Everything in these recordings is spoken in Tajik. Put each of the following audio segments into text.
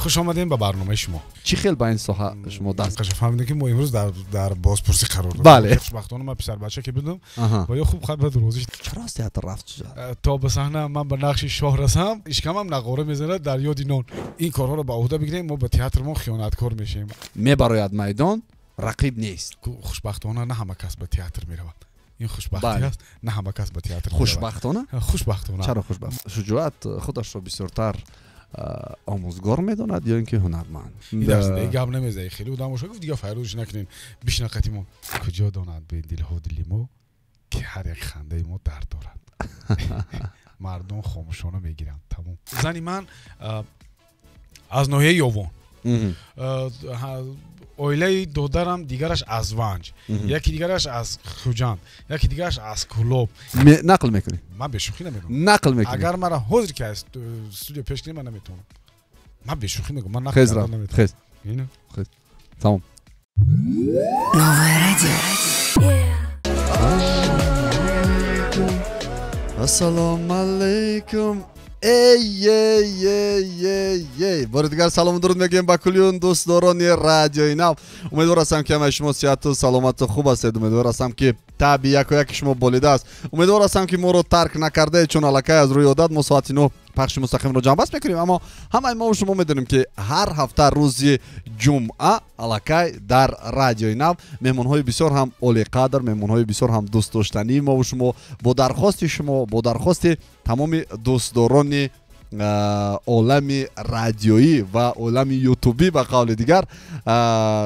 Хуш омадем ба барномаи шумо. Чӣ хел ба ин соҳа шумо даст фаҳмидем, ки мо имрӯз дар бозпурсӣ қарор дорем. Бале. Хушбахтона ман писарбача ки будам ва ё хуб хабар розӣ. Чаро аз театр рафт шуҷоат? То ба саҳна ман ба нақши шоҳ расам, ишкамам нағора мезанад дар ёди нон. Ин корҳоро ба уҳда бигирем, мо ба театрмон хиёнаткор мешавем. Мебарояд майдон, рақиб нест. Хушбахтона на ҳама кас ба театр меравад. Ин хушбахтӣ аст, на ҳама кас ба театр меравад. Хушбахтона? Хушбахтона. Чаро хушбахт? Шуҷоат худашро бисёртар омӯзгор медонад ё ин ки ҳунарманд? Гап намезаи, хеле одам боша гуфт, дига файрӯзш накунем, бишина қати мо. Куҷо донад бедилҳо дили мо, ки ҳар як хандаи мо дард дорад. Мардум хомӯшона мегиранд. Тамом. Зани ман аз ноҳияи Ёвон, оилаи додарам дигараш аз Ванҷ, яки дигараш аз Хуҷанд, яки дигараш аз Кӯлоб. Нақл мекунӣ? Ман бешӯхӣ намегӯям. Нақл мекунӣ? Агар мара ҳозир ки аз студия пеш кунӣ, ман наметавонам. Ман бешӯхӣ мегӯям, ман нақл карда наметавонам. Хез. Тамом. Новое радио. Ассалому алайкум. Эй, эй, эй, эй, эй. Бори дигар салому дуруд мегӯем ба кулли дӯстдорони радиои нав. Умедвор ҳастам, ки ҳамаи шумо сиҳату саломату хуб ҳастед. Умедвор ҳастам, ки таби яку яки шумо болида аст. Умедвор ҳастам, ки моро тарк накардаед, чун аллакай аз рӯи одат мо соати 9 пахши мустақимро ҷамъбаст мекунем. Аммо ҳамаи мо шумо медонем, ки ҳар ҳафта рӯзи ҷумъа аллакай дар радиои нав меҳмонҳои бисёр ҳам олиқадр, меҳмонҳои бисёр ҳам дӯстдоштании мову шумо бо дархости шумо, бо дархости тамоми дӯстдорони олами радиоӣ ва олами ютубӣ ба қавли дигар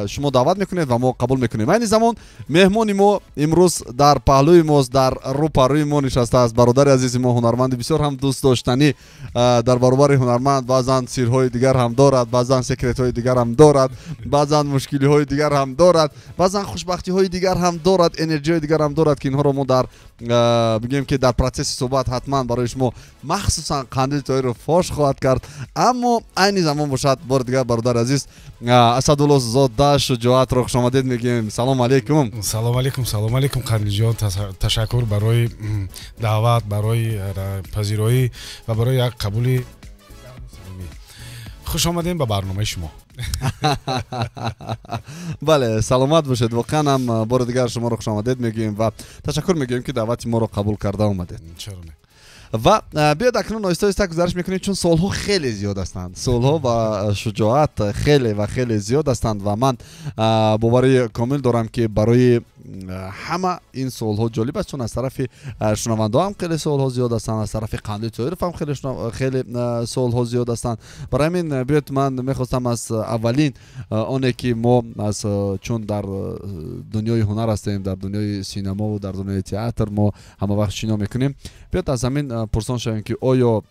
шумо даъват мекунед ва мо қабул мекунем. Айни замон меҳмони мо имрӯз дар паҳлӯи мост, дар рӯпарӯи мо нишастааст бародари азизи мо, ҳунарманди бисёр ҳам дӯстдоштанӣ. Дар баробари ҳунарманд баъзан сирҳои дигар ҳам дорад, баъзан секретҳои дигар ҳам дорад, баъзан мушкилиҳои дигар ҳам дорад, баъзан хушбахтиҳои дигар ҳам дорад, энерҷиҳои дигар ҳам дорад, ки инҳоро мо дар бигӯем, ки дар процесси суҳбат ҳатман барои шумо махсусан Қандил Тоиров фош хоҳад кард. Аммо айни замон бошад, бори дигар бародари азиз Асадулло Зода Шуҷоатро хушомадед мегӯем. Салом алейкум. Салом алейкум, салом алейкум Қандилҷон. Ташаккур барои даъват, барои пазироӣ ва барои як қабули. Хуш омадем ба барномаи шумо. Бале, саломат бошед. Воқеан ҳам бори дигар шуморо хушомадед мегӯем ва ташаккур мегӯем, ки даъвати моро қабул карда омадед. Чаро не? Ва биёд акнун оҳиста оҳиста гузариш мекунем, чун суолҳо хеле зиёд ҳастанд. Суолҳо ва Шуҷоат хеле ва хеле зиёд ҳастанд ва ман бовари комил дорам, ки барои ҳама ин суолҳо ҷолиб аст, чун аз тарафи шунавандаҳо ҳам хеле суолҳо зиёд ҳастанд, аз тарафи Қандил Тоиров ҳам хеле суолҳо зиёд ҳастанд. Барои ҳамин биёд ман мехостам аз аввалин оне ки мо аз чун дар дунёи ҳунар ҳастем, дар дунёи синамову дар дунёи театр мо ҳама вақт шино мекунем, биёд аз ҳамин пурсон шавем, ки оё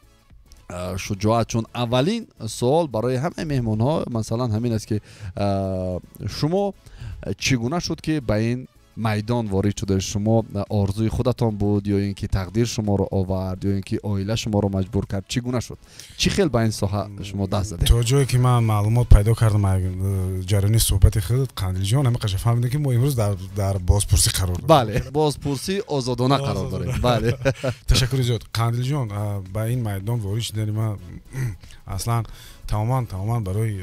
Шуҷоат, чун аввалин суол барои ҳамаи меҳмонҳо масалан ҳамин аст, ки шумо чӣ гуна шуд, ки ба ин майдон ворид шуда? Шумо орзуи худатон буд ё ин ки тақдир шуморо овард, ё ин ки оила шуморо маҷбур кард? Чӣ гуна шуд? Чӣ хел ба ин соҳа шумо даст задед? То ҷое ки ман маълумот пайдо кардам ҷараёни суҳбати худ Қандилҷон, ҳамин қаша фаҳмидем, ки мо имрӯз дар бозпурсӣ қарор дорем. Бале, бозпурсӣ озодона қарор дорем. Бале. Ташаккури зиёд Қандилҷон. Ба ин майдон ворид шудани ман аслан тамоман барои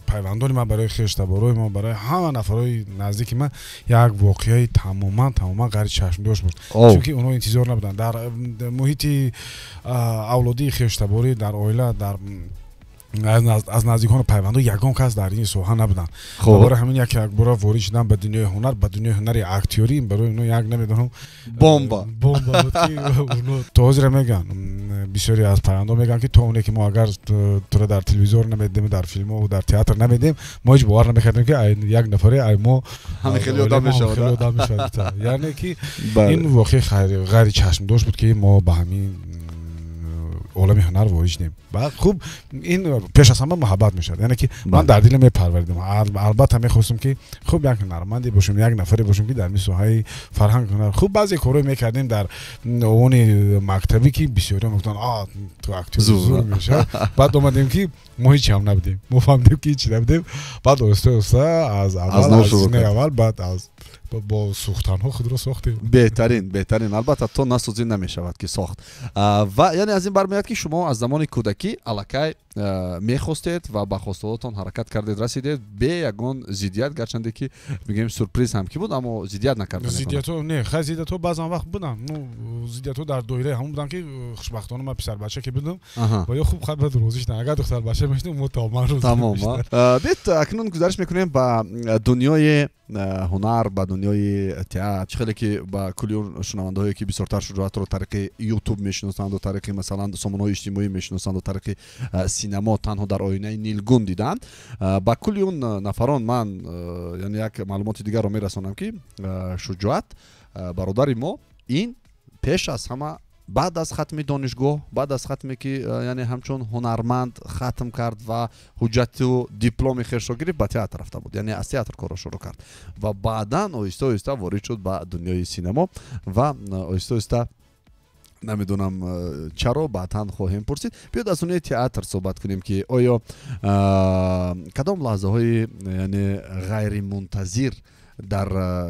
пайвандони ман, барои хештаборои ман, барои ҳама нафарҳои наздики ман як воқеаи тамоман ғайричашмдошт буд, чунки онҳо интизор набуданд. Дар муҳити авлодии хештаборӣ, дар оила, дар аз наздикону пайвандо ягон кас дар ин соҳа набуданд. Барои ҳамин як якбора ворид шудан ба дунёи ҳунар, ба дунёи ҳунари актёрӣ, барои онҳо як намедонам бомба буд, ки онҳо то ҳозира мегӯянд, бисёре аз пайвандо мегӯянд, ки то оне ки мо агар туро дар телевизор намедидем, дар филмҳо дар театр намедидем, мо ҳеҷ бовар намекардем, ки як нафаре ай мо ҳамин хеле одам мешавад. Яъне ки ин воқеаи ғайричашмдошт буд, ки мо ба ҳамин олами ҳунар ворид шудем. Баъд хуб ин пеш аз ҳама муҳаббат мешавад, яъне ки ман дар дилам мепарваридам. Албатта мехостам, ки хуб як ҳунарманде бошам, як нафаре бошам, ки дар ин соҳаи фарҳанг ҳунар хуб баъзе корҳое мекардем дар овони мактабӣ, ки бисёриҳо мегуфтанд, а ту актёр зур мешавад. Баъд омадем, ки мо ҳеҷ ҳам набудем, мо фаҳмидем, ки ҳеҷ набудем. Баъд оҳиста оҳиста аз аввал, аз зинаи аввал, баъд аз бо сӯхтанҳо худро сохтем. Беҳтарин, беҳтарин. Албатта то насозӣ намешавад, ки сохт. Ва яъне аз ин бармеояд, ки шумо аз замони кӯдакӣ аллакай Мехостед ва ба хостаҳотон ҳаракат кардед, расидед бе ягон зиддият, гарчанде ки мегӯем сюрприз ҳам ки буд, аммо зиддият накарда. Зиддиятҳо не, хай, зиддиятҳо баъзан вақт буданд. Ну, зиддиятҳо дар доираи ҳамон буданд, ки хушбахтона ман писарбача ки будам ва ё хуб, хай, баъд розӣ шуданд. Агар духтарбача мешудам, мо то ман розӣ. Тамом. Биёед, акнун гузариш мекунем ба дунёи ҳунар, ба дунёи театр. Чӣ хеле ки ба кулли он шунавандаҳое, ки бисёртар Шуҷоатро тариқи Ютуб мешиносанду, тариқи, масалан, сомонаҳои иҷтимоӣ мешиносанду, тариқи синемо танҳо дар оинаи нилгун диданд, ба кулли он нафарон ман, яъне, як маълумоти дигарро мерасонам, ки Шуҷоат, бародари мо, ин пеш аз ҳама баъд аз хатми донишгоҳ, баъд аз хатме ки, яъне, ҳамчун ҳунарманд хатм кард ва ҳуҷҷату дипломи хешро гирифт, ба театр рафта буд, яъне аз театр корро шурӯъ кард ва баъдан оҳиста оҳиста ворид шуд ба дунёи синемо ва оҳиста оҳиста, намедонам чаро, баъдан хоҳем пурсид. Биёд, аз дунёи театр суҳбат кунем, ки оё кадом лаҳзаҳои, яъне, ғайримунтазир дар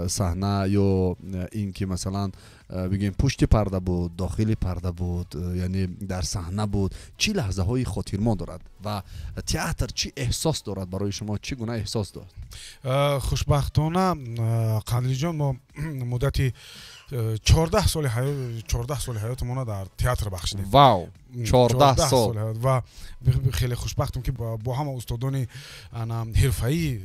саҳна ё ин ки, масалан, бигӯем, пушти парда буд, дохили парда буд, яъне дар саҳна буд, чӣ лаҳзаҳои хотирмон дорад ва театр чӣ эҳсос дорад барои шумо, чӣ гуна эҳсос дорад? Хушбахтона, Қандилиҷон, мо муддати 14 соли ҳаёт, 14 соли ҳаётамона дар театр бахшидем. Вау, 14 сол! Ва хеле хушбахтем, ки бо ҳама устодони ҳирфаии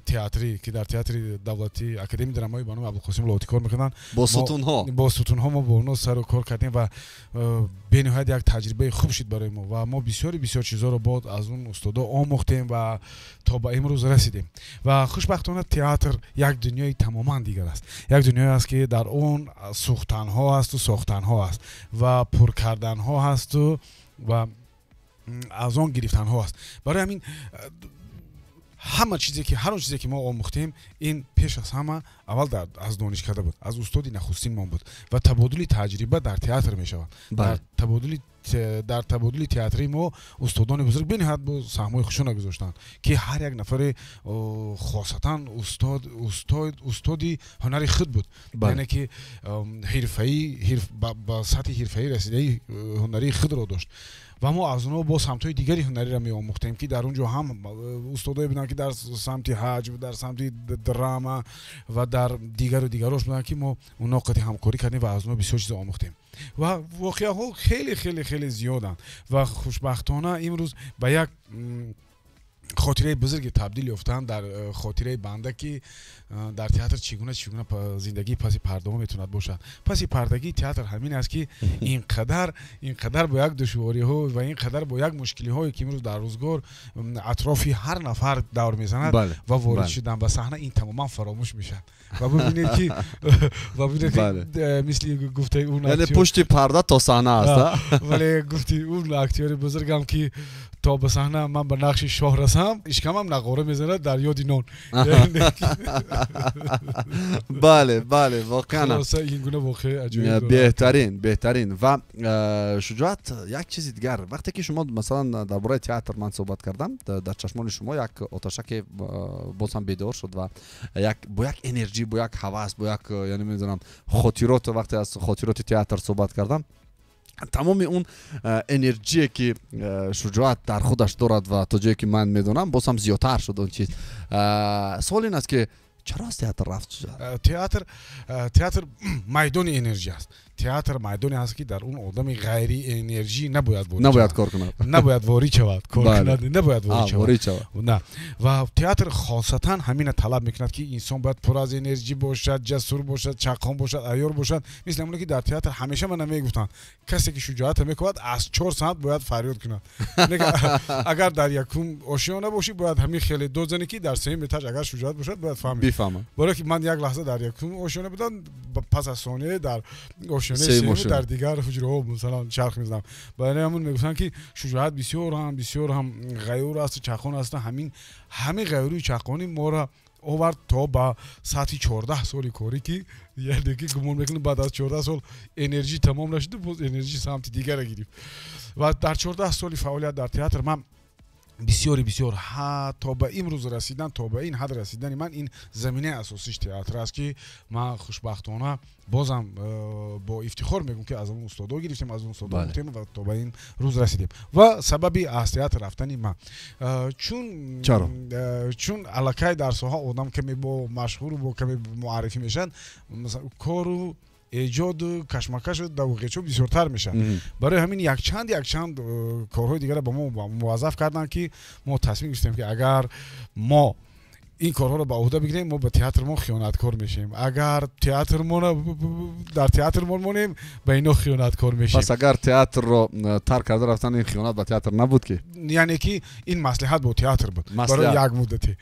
театрӣ, ки дар Театри давлатии академии драмаи ба номи Абдулқосим Лоҳутӣ кор мекунанд, бо сутунҳо. Бо сутунҳо, мо бо онҳо сару кор кардем ва бениҳоят як таҷрибаи хуб шуд барои мо ва мо бисёри бисёр чизҳоро бод аз он устодо омӯхтем ва то ба имрӯз расидем. Ва хушбахтона театр як дунёи тамоман дигар аст, як дунёе аст, ки дар он сӯхтанҳо ҳасту сохтанҳо ҳаст ва пур карданҳо ҳасту ва аз он гирифтанҳо аст. Барои ҳамин ҳама чизе ки, ҳар он чизе ки мо омӯхтем, ин пеш аз ҳама аввал аз донишкада буд, аз устоди нахустинмон буд ва табодули таҷриба дар театр мешавад. Дар табодули театрии мо устодони бузург бениҳоят бо саҳмҳои хушона гузоштанд, ки ҳар як нафаре хосатан устоди ҳунари худ буд, яъне ки ҳирфаӣ, ба сатҳи ҳирфаӣ расидаи ҳунарии худро дошт ва мо аз онҳо бо самтҳои дигари ҳунариро меомӯхтем, ки дар он ҷо ҳам устодое буданд, ки дар самти ҳаҷв, дар самти драма ва дар дигару дигарош буданд, ки мо онҳо қати ҳамкорӣ кардем ва аз онҳо бисёр чизо омӯхтем. Ва воқеаҳо хеле, хеле, хеле зиёданд ва хушбахтона имрӯз ба як хотираи бузурге табдил ёфтанд дар хотираи банда, ки дар театр чӣ гуна зиндагии паси пардаҳо метавонад бошад. Паси пардагии театр ҳамин аст, ки ин қадар бо як душвориҳо ва ин қадар бо як мушкилиҳое, ки имрӯз дар рӯзгор атрофи ҳар нафар давр мезанад ва ворид шудан ба саҳна, ин тамоман фаромӯш мешавад ва бибинед ки мисли гуфтаи он Яъне пушти парда то саҳна аст. Вале гуфти он актёри бузургам, ки то ба саҳна ман ба нақши шоҳ расам, ишкамам нағора мезанад дар ёди нон. Бале, воқеан. Ин гуна воқеаи аҷоиб. Беҳтарин, беҳтарин. Ва Шуҷоат, як чизи дигар: вақте ки шумо, масалан, дар бораи театр ман суҳбат кардам, дар чашмони шумо як оташаке боз ҳам бедор шуд ва як бо як энерҷӣ, бо як ҳавас, бо як, яъне, медонам, хотирот, вақте аз хотироти театр суҳбат кардам, тамоми он энерҷие, ки Шуҷоат дар худаш дорад ва то ҷое ки ман медонам, боз ҳам зиёдтар шуд он чиз. Суол ин аст, ки чаро аз театр рафт? Театр майдони энерҷӣ аст. Театр майдоне аст, ки дар он одами ғайриэнерҷӣ набояд набояд кор кунад. Набояд ворид шавад, кор кунад, набояд ворид шавад. На, ва театр хосатан ҳамина талаб мекунад, ки инсон бояд пур аз энерҷӣ бошад, ҷасур бошад, чаққон бошад, айёр бошад. Мисли ҳамоне, ки дар театр ҳамеша мана мегуфтанд: касе ки шуҷоата мекунад, аз чор самт бояд фарёд кунад. Агар дар якум ошиёна бошӣ, бояд ҳамин хеле дод занӣ, ки дар сеюм этаж агар шуҷоат бошад, бояд фаҳмид. Бифаҳмад. Барое ки ман як лаҳза дар якум ошиёна будам, пас аз сонияе дар ошиёнаи дар дигар ҳуҷраҳо, масалан, чарх мезанам. Барои ҳамон мегуфтанд, ки шуҷоат бисёр ҳам ғайюр асту чаққон аст. Ҳамин ғайюрию чаққонӣ моро овард то ба сатҳи 14 соли корӣ, ки яъне ки гумон мекунем, баъд аз 14 сол энерҷӣ тамом нашуду боз энерҷӣ самти дигара гирифт. Ва дар 14 соли фаъолият дар театр ман Бисёри бисёр то ба имрӯз расидан, то ба ин ҳад расидани ман, ин заминаи асосиш театр аст, ки ман хушбахтона бозам бо ифтихор мегӯм, ки аз он устодо гирифтем, аз он устодо гирифтем ва то ба ин рӯз расидем. Ва сабаби аз театр рафтани ман, чун аллакай дар соҳа одам каме бо машҳуру бо каме муаррифӣ мешаванд, кору эҷоду кашмакашу давғечо бисёртар мешавад. Барои ҳамин якчанд корҳои дигарро ба мо муваззаф карданд, ки мо тасмим гирифтем, ки агар мо ин корҳоро ба ӯҳда бигирем, мо ба театр мо хиёнаткор мешавем, агар дар театр мо монем, ба ино хиёнаткор мешавем. Пас агар театрро тарк карда рафтан, ин хиёнат ба театр набуд ки? Яъне ки ин маслиҳат бо театр буд барои як муддате.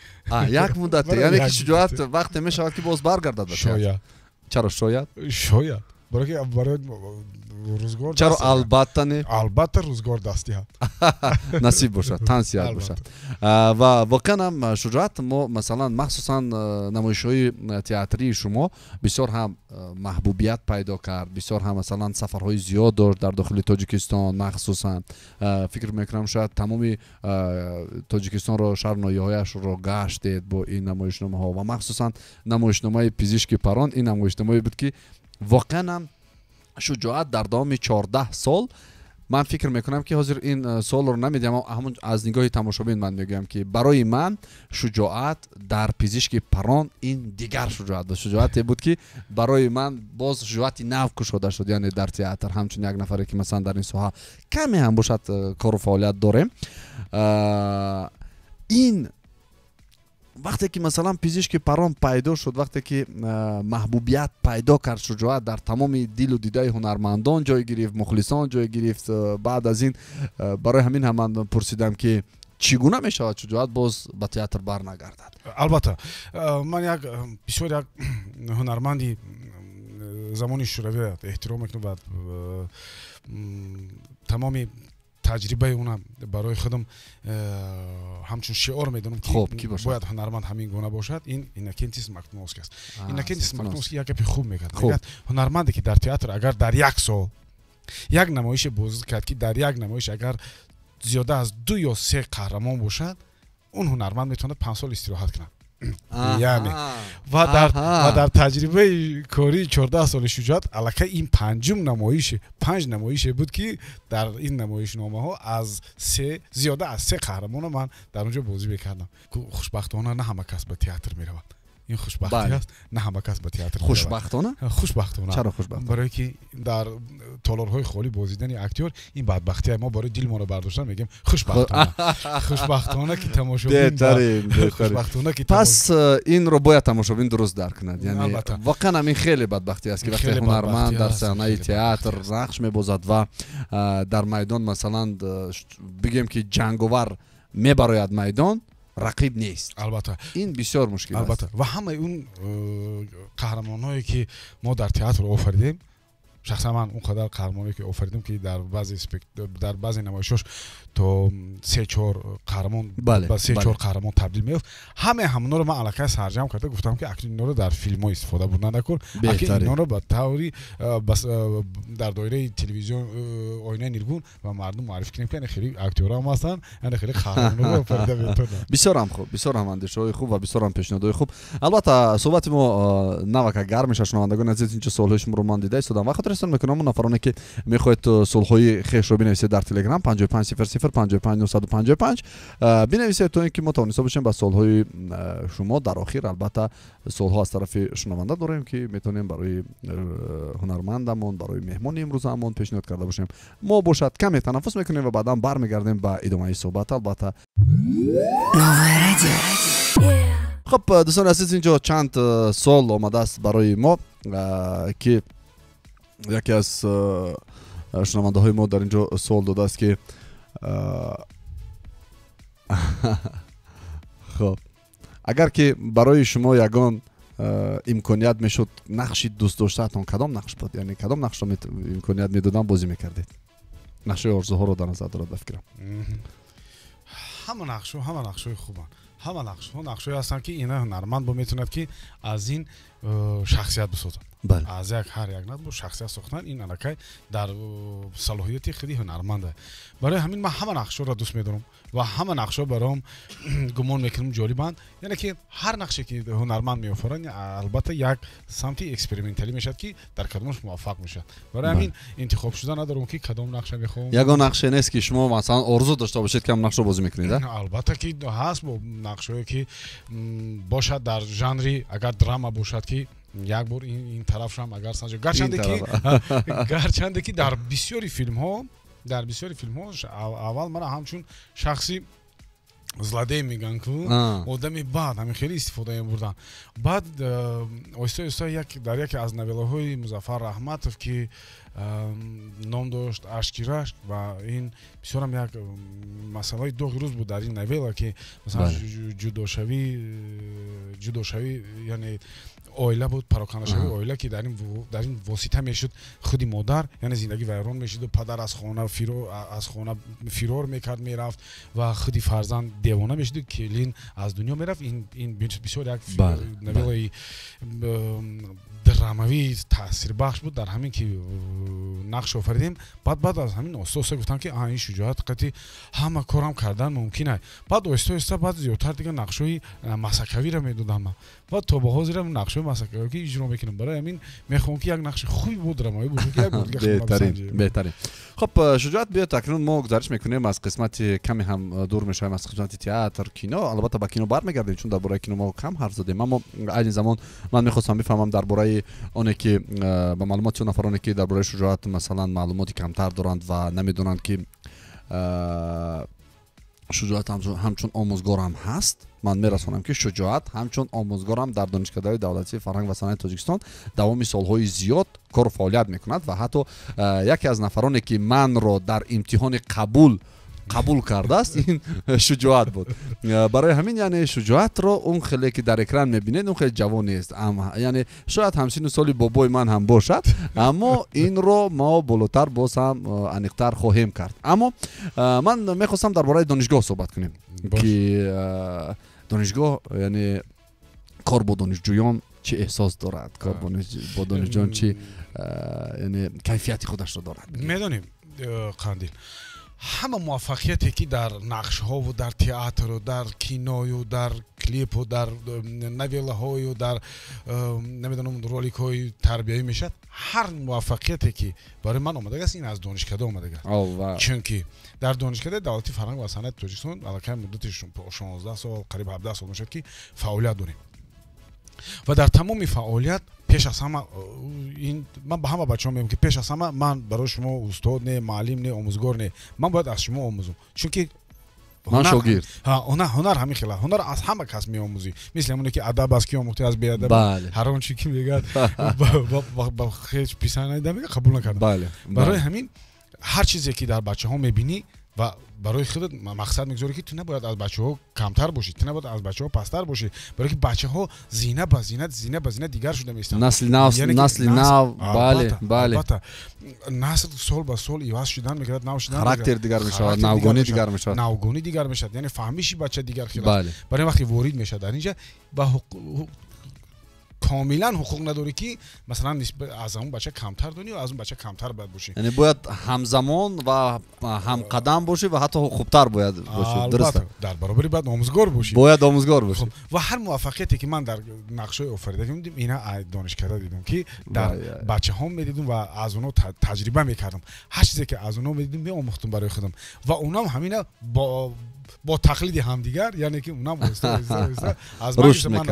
Як муддате, яъне ки шуҷоат вақте мешавад, ки боз баргардад ба театр. Шояд. Чаро шояд? Шояд. Барои рӯзгор. Чаро албатта не? Албатта рӯзгор даст диҳад. Насиб бошад, тан сиҳат бошад. Ва воқеан ҳам, Шуҷоат, мо масалан махсусан намоишҳои театрии шумо бисёр ҳам маҳбубият пайдо кард, бисёр ҳам масалан сафарҳои зиёд дошт дар дохили Тоҷикистон, махсусан фикр мекунам, шояд тамоми Тоҷикистонро, шаҳру ноҳияҳояшро гаштед бо ин намоишномаҳо. Ва махсусан намоишномаи «Пизишки парон», ин намоишномае буд, ки воқеан ҳам Шуҷоат дар давоми 14 сол, ман фикр мекунам, ки ҳозир ин суолро намедиҳам, ҳамун аз нигоҳи тамошобин ман мегӯям, ки барои ман Шуҷоат дар «Пизишки парон» ин дигар шуҷоат буд, шуҷоате буд, ки барои ман боз шуҷоати нав кушода шуд, яъне дар театр ҳамчун як нафаре, ки масалан дар ин соҳа каме ҳам бошад кору фаъолият дорем. Ин вақте ки масалан «Пизишки парон» пайдо шуд, вақте ки маҳбубият пайдо кард, Шуҷоат дар тамоми дилу дидаи ҳунармандон ҷой гирифт, мухлисон ҷой гирифт. Баъд аз ин барои ҳамин ҳам ман пурсидам, ки чӣ гуна мешавад Шуҷоат боз ба театр барнагардад? Албатта, ман як бисёр як ҳунарманди замони шӯравиро эҳтиром мекунам ва тамоми таҷрибаи унам барои худам ҳамчун шиор медонам, ки бояд ҳунарманд ҳамин гуна бошад. Ин Иннокентий Смоктуновский аст. Иннокентий Смоктуновский як гапи хуб мекард, мегӯяд: ҳунарманде, ки дар театр агар дар як сол як намоише бозӣ кард, ки дар як намоиш агар зиёда аз ду ё се қаҳрамон бошад, он ҳунарманд метавонад 5 сол истироҳат кунад. Яъне ва дар таҷрибаи кории 14 соли Шуҷоат аллакай ин панҷум намоиш, панҷ намоише буд, ки дар ин намоишномаҳо аз се, зиёда аз се қаҳрамона ман дар он ҷо бозӣ мекардам. Хушбахтона на ҳама кас ба театр меравад. Ин хушбахтӣ аст, на ҳама кас ба театр. Хушбахтона? Хушбахтона. Чаро хушбахтона? Барое ки дар толорҳои холӣ бозидани актёр ин бадбахтия. Мо барои дилмонро бардоштан мегӯем хушбахтона, хушбахтона ки тамошобин, хушбахтона ки. Пас инро бояд тамошобин дуруст дарк кунад, яъне воқеан ҳамин хеле бадбахтӣ аст, ки вақте ҳунарманд дар саҳнаи театр нақш мебозад ва дар майдон, масалан бигӯем, ки ҷанговар мебарояд майдон, рақиб нест. Албатта. Ин бисёр мушкил аст. Албатта. Ва ҳамаи он қаҳрамонҳое, ки мо дар театр офаридем, шахсан ман он қадар қаҳрамоне, ки офаридем, ки дар баъзе намоишҳош то се-чор қаҳрамон, ба се-чор қаҳрамон табдил меёфт, ҳамаи ҳамонҳоро ман аллакай сарҷамъ карда гуфтам, ки акнун инҳоро дар филмҳо истифода бурдан накун, акнун инҳоро ба таври дар доираи телевизион, оинаи нилгун ба мардум муаррифӣ кунем, ки хеле актёрҳо ҳам ҳастанд, яъне хеле қаҳрамонҳоро офарида метавонанд. Бисёр ҳам хуб, бисёр ҳам андешаҳои хуб ва бисёр ҳам пешниҳодҳои хуб. Албатта, суҳбати мо навака гарм мешавад. Шунавандагони азиз, инҷо суолҳои шуморо ман дида истодам ва хотиррасон мекунам, он нафароне, ки мехоҳед суолҳои хешро бинависед, дар Телеграм 55 00 55 955 бинависед, то ин ки мо тавониста бошем ба суолҳои шумо дар охир, албатта суолҳо аз тарафи шунаванда дорем, ки метавонем барои ҳунармандамон, барои меҳмони имрӯзаамон пешниҳод карда бошем. Мо бошад каме танаффус мекунем ва баъдан бармегардем ба идомаи суҳбат, албатта. Хуб, дӯстони азиз, инҷо чанд суол омадааст барои мо, ки яке аз шунавандаҳои мо дар инҷо суол додааст, ки хуб, агар ки барои шумо ягон имконият мешуд, нақши дӯстдоштаатон кадом нақш буд? Яъне кадом нақшро имконият медодам, бозӣ мекардед? Нақшҳои орзуҳоро дар назар дорад, ба фикрам. Ҳама нақшҳо, ҳама нақшҳои хубанд. Ҳама нақшҳо нақшҳое ҳастанд, ки ина ҳунарманд бо метавонад, ки аз ин шахсият бисозад. Аз як ҳар як нақш бо шахсият сохтан ин аллакай дар салоҳияти худи ҳунарманд аст. Барои ҳамин ман ҳама нақшҳоро дӯст медорам ва ҳама нақшҳо баром гумон мекунам ҷолибанд. Яъне ки ҳар нақше ки ҳунарманд меофарад, албатта як самти эксперименталӣ мешавад, ки дар кадомаш муваффақ мешавад. Барои ҳамин интихоб шуда надорам, ки кадом нақша мехоҳам. Ягон нақше нест, ки шумо масалан орзу дошта бошед, ки ҳам нақшро бозӣ мекунед? Албатта ки ҳаст нақшҳое, ки бошад дар жанри, агар драма бошад, ки як бор ин тарафшам агар санҷ, гарчанде ки дар бисёри филмҳо аввал мара ҳамчун шахси злодей мегӯянд ку, одами бад, ҳамин хеле истифода мебурданд. Баъд оҳиста оҳиста дар яке аз новеллаҳои Музаффар Раҳматов, ки ном дошт «Ашки рашк», ва ин бисёрам як масъалаи доғи рӯз буд дар ин новелла, ки масалан ҷудошавӣ, яъне оила буд, парокандашавии оила, ки дар ин восита мешуд худи модар, яъне зиндагӣ вайрон мешуду падар аз хона фирор мекард, мерафт ва худи фарзанд девона мешуду, келин аз дунё мерафт. Ин бисёр як новеллаи драмавии таъсирбахш буд. Дар ҳамин ки нақш офаридем, баъд аз ҳамин оҳиста оҳиста гуфтам, ки ин шуҷоат қати ҳама корам кардан мумкин аст. Баъд оҳиста оҳиста баъд зиёдтар дигар нақшҳои масакавиро медодам ман. Баъд то ба ҳозирам нақшҳои масакавӣ ки иҷро мекунам. Барои ҳамин мехоҳам, ки як нақши хуби бо драмавӣ бошад, ки як бор дигар. Беҳтарин. Хуб, Шуҷоат, биёед акнун мо гузариш мекунем аз қисмати, каме ҳам дур мешавем аз қисмати театр, кино. Албатта ба кино бармегардем, чун дар бораи кино мо кам ҳарф задем, аммо айни замон ман мехостам бифаҳмам дар бораи оне ки ба маълумоти он нафароне, ки дар бораи Шуҷоат масалан маълумоти камтар доранд ва намедонанд, ки Шуҷоат ҳамчун омӯзгор ҳам ҳаст. Ман мерасонам, ки Шуҷоат ҳамчун омӯзгорам дар Донишкадаи давлатии фарҳанг ва санъати Тоҷикистон давоми солҳои зиёд кору фаъолият мекунад ва ҳатто яке аз нафароне, ки манро дар имтиҳони қабул кардааст, ин Шуҷоат буд. Барои ҳамин, яъне Шуҷоатро он хеле ки дар экран мебинед, он хеле ҷавон нест, яъне шояд ҳамсину соли бобои ман ҳам бошад, аммо инро мо болотар боз ҳам аниқтар хоҳем кард. Аммо ман мехостам дар бораи донишгоҳ суҳбат кунем, ки донишгоҳ, яъне кор бо донишҷӯён чӣ эҳсос дорад, кор бо донишҷӯён чӣ, яъне кайфияти худашро дорад. Медонем, Қандил, ҳама муваффақияте, ки дар нақшҳову дар театру дар киною дар клипу дар новеллаҳою дар намедонам роликҳои тарбиявӣ мешавад, ҳар муваффақияте, ки барои ман омадагааст, ин аз донишкада омадагааст. Чунки дар Донишкадаи давлатии фарҳанг ва санъати Тоҷикистон аллакай муддати 16 сол, қариб 17 сол мешавад, ки фаъолият дорем ва дар тамоми фаъолият пеш аз ҳама ин ман ба ҳама бачаҳо мегӯям, ки пеш аз ҳама ман барои шумо устод не, муаллим не, омӯзгор не, ман бояд аз шумо омӯзам, чунки ман шогирд. Ҳунар ҳамин хела, ҳунар аз ҳама кас меомӯзӣ, мисли ҳамоне ки адаб аз ки омӯхтӣ, аз беадаб. Ҳар он чи ки мегӯяд, ба хеч писанд наида, мега қабул накардам. Барои ҳамин ҳар чизе ки дар бачаҳо мебинӣ ва барои худат мақсад мегузорӣ, ки ту набояд аз бачаҳо камтар бошӣ, ту набояд аз бачаҳо пасттар бошӣ, барои ки бачаҳо зина ба зина, зина ба зина дигар шуда меистанд. Насли нав, насли нав, бале, бале. Албатта, насл сол ба сол иваз шудан мегирад, нав шудан, характер дигар мешавад, навгонӣ дигар мешавад, навгонӣ дигар мешавад, яъне фаҳмиши бача дигар хел аст. Барои вақте ворид мешавад дар инҷа, ба комилан ҳуқуқ надорӣ, ки масалан аз он бача камтар донӣ ё аз он бача камтар бояд бошӣ. Яъне бояд ҳамзамон ва ҳамқадам бошӣ ва ҳатто хубтар бояд бошӣ. Дуруст, дар баробари бояд омӯзгор бошӣ, бояд омӯзгор бошӣ. Ва ҳар муваффақияте, ки ман дар нақшҳои офарида дидем, ина донишкада дидам, ки дар бачаҳом медидам ва аз онҳо таҷриба мекардам. Ҳар чизе ки аз онҳо медидам, меомӯхтам барои худам ва онҳам ҳамина бо тақлиди ҳамдигар, яъне ки онам оҳиста оҳиста аз ман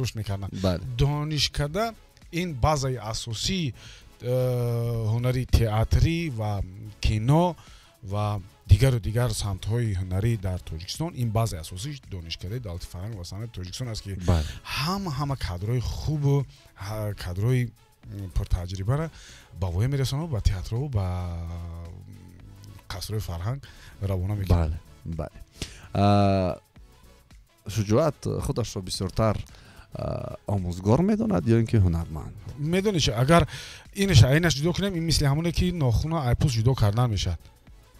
рушд мекарданд. Донишкада ин базаи асосии ҳунари театрӣ ва кино ва дигару дигар самтҳои ҳунарӣ дар Тоҷикистон, ин базаи асосии Донишкадаи давлати фарҳанг ва санъати Тоҷикистон аст, ки ҳама кадрҳои хубу кадрҳои пуртаҷрибаро ба воя мерасонад, ба театру ба қасрҳои фарҳанг равона мекунад. Бале, Шуҷоат худашро бисёртар омӯзгор медонад ё ин ки ҳунарманд? Медонӣ, агар инаш айнаш ҷудо кунем, ин мисли ҳамоне, ки нохуна айпӯст ҷудо кардан мешавад.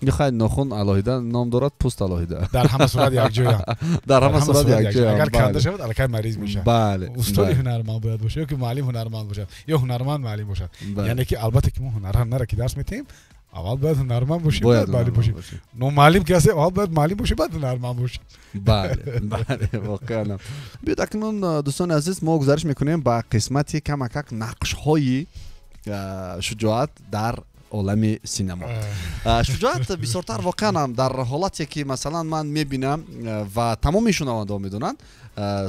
Хай, нохун алоҳида ном дорад, пӯст алоҳида. Дар ҳама сурат якҷоя. Дар ҳама сурат якҷоя. Агар канда шавад, аллакай мариз мешавад. Бале. Устоди ҳунарманд бояд бошад, ё ки муаллим ҳунарманд бошад, ё ҳунарманд муаллим бошад. Яъне ки албатта ки мо ҳунармандро ки дарс метиҳем, аввал бояд ҳунарманд бошем, баъд муаллим бошем. Но муаллим ки ҳастем, аввал бояд муаллим бошем, баъд ҳунарманд бошем. Бале, бале, воқеан. Биёед акнун, дӯстони азиз, мо гузариш мекунем ба қисмати камакак нақшҳои Шуҷоат дар олами синемо. Шуҷоат бисёртар воқеан ҳам дар ҳолате ки масалан ман мебинам ва тамоми шунавандаҳо медонанд,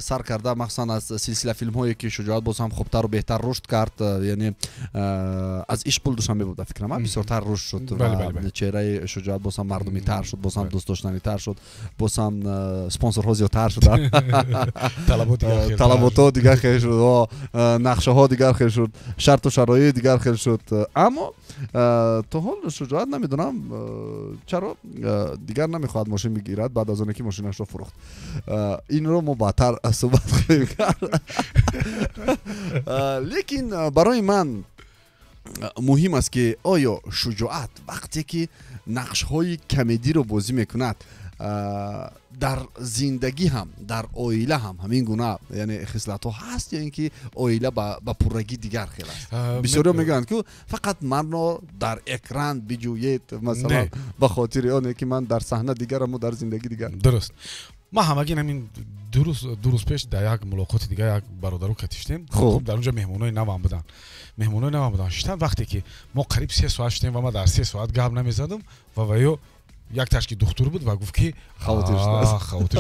сар карда махсусан аз силсила филмҳое ки Шуҷоат боз ҳам хубтару беҳтар рушд кард, яъне аз Ишқпул Душанбе буда фикрам, бисёртар рушд шуд ва чеҳраи Шуҷоат боз ҳам мардумитар шуд, боз ҳам дӯстдоштанитар шуд, боз ҳам спонсорҳо зиёдтар шуданд, талаботҳо дигар хел шуд, нақшаҳо дигар хел шуд, шарту шароит дигар хел шуд. Аммо то ҳол Шуҷоат намедонам чаро дигар намехоҳад мошин бигирад баъд аз оне ки мошинашро фурӯхт. Инро мо баъдтар суҳбат хоҳем кард. Лекин барои ман муҳим аст ки оё Шуҷоат вақте ки нақшҳои комедиро бозӣ мекунад, дар зиндагӣ ҳам, дар оила ҳам ҳамин гуна, яъне хислатҳо ҳаст, ё ин ки оила ба пуррагӣ дигар хел аст? Бисёриҳо мегӯянд ки фақат манро дар экран биҷӯед, масалан ба хотири оне ки ман дар саҳна дигараму дар зиндагӣ дигар. Дуруст. Ман ҳамагӣ ҳамин ду рӯз пеш дар як мулоқоти дигар як бародаро катиштем. Хуб, дар онҷо меҳмонои навам буданд, меҳмонои навам буданд, шитан. Вақте ки мо қариб 3 соат шудем ва ман дар 3 соат гап намезадам ва ё якташ ки духтур буд ва гуфт ки хавотир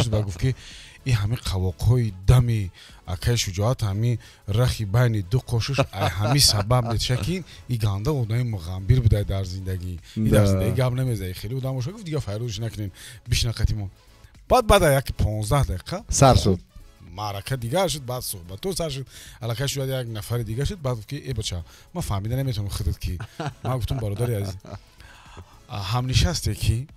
шуд ва гуфт ки ин ҳамин қавоқҳои дами акаи Шуҷоат, ҳамин рахи байни ду қошуш, ҳамин сабаб метиша ки и ганда одами муғамбир будай дар зиндагӣ, и дар зиндагӣ гап намезаи, хеле одам боша. Гуфт, дигар файрӯзш накунем, бишина қатимо. Баъд як 15 дақиқа сар шуд. Маърака дигар шуд, баъд суҳбатҳо сар шуд, аллакай шояд як нафари дигар шуд. Баъд гуфт ки э бача, ман фаҳмида наметавонам худат ки. Ман гуфтам, бародари азиз, ҳамнишасте ки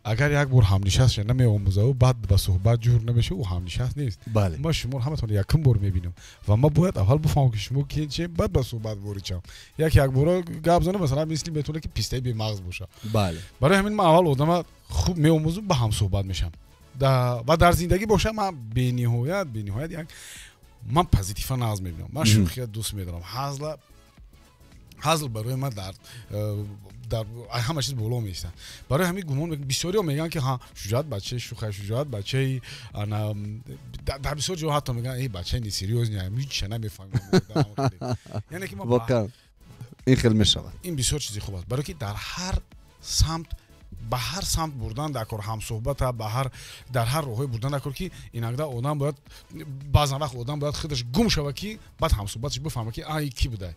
агар як бор ҳамнишастша намеомӯзаву баъд ба суҳбат ҷур намеша, ӯ ҳамнишаст нест. Ма шуморо ҳаматон якум бор мебинам ва ман бояд аввал бифаҳмам ки шумо ки че, баъд ба суҳбат ворид шавам. Як якбора гап занам, масалан, мисли метавона ки пистаи бемағз боша. Барои ҳамин ман аввал одама хуб меомӯзам, ба ҳамсуҳбат мешавам. Ва дар зиндагӣ боша, ман бениҳоят як ман позитива нағз мебинам, ман шӯхия дӯст медорам, ҳазла, ҳазл барои ман дар ҳама чиз боло меистад. Барои ҳамин гумон бисёриҳо мегӯянд ки ҳа, Шуҷоат бачаи шӯха, Шуҷоат бачаи дар бисёр ҷо ҳатто мегӯянд, э, бачаи несерьёзный, ҳича намефаҳмам. Яъне ки ин хел мешавад. Ин бисёр чизи хуб аст, барое ки дар ҳар самт, ба ҳар самт бурдан дар кор ҳамсӯҳбата, ба ҳар дар ҳар роҳҳое бурдан дар кор, ки иногда одам бояд, баъзан вақт одам бояд худаш гум шава, ки баъд ҳамсӯҳбаташ бифаҳма ки ай кӣ будай.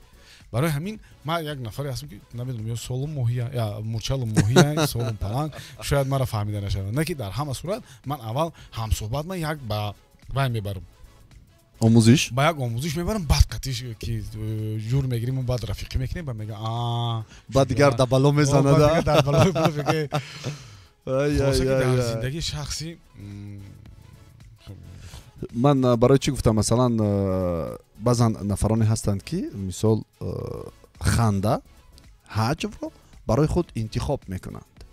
Барои ҳамин ман як нафаре ҳастам ки намедонам, ё солум моҳия, я мурчалум моҳия, солум паланг, шояд маро фаҳмида нашавад. Не ки дар ҳама сурат ман аввал ҳамсӯҳбат, ман як ба вай мебарам. Омӯзиш. Ба як омӯзиш мебарам, баъд қатиш ки ҷур мегирим, баъд рафиқӣ мекунем, ба мега баъд дигар дабало мезанад. Дар зиндагии шахсӣ Ман барои чӣ гуфтам? Масалан, баъзан нафароне ҳастанд ки мисол ханда, ҳаҷвро барои худ интихоб мекунанд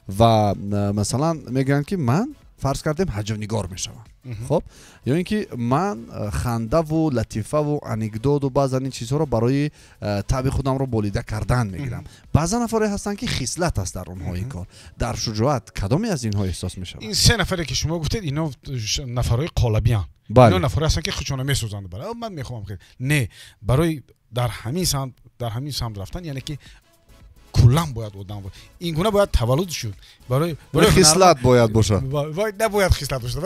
ва масалан мегӯянд ки ман, фарз кардем, ҳаҷвнигор мешавам, хоб, ё ин ки ман хандаву латифаву анекдоту баъзан ин чизҳоро барои таби худамро болида кардан мегирам. Баъзан нафаре ҳастанд ки хислат аст дар онҳо ин кор. Дар Шуҷоат кадоме аз инҳо эҳсос мешавад? Ин се нафаре ки шумо гуфтед, ино нафарҳои қолабиянд, ино нафаре ҳастанд ки худшона месозанд. Ман мехоҳам, не, барои дар ҳамин самт рафтан, яъне ки куллан бояд одам ин гуна бояд таваллуд шуд. Барои хислат бояд бошад. Набояд хислат бошад,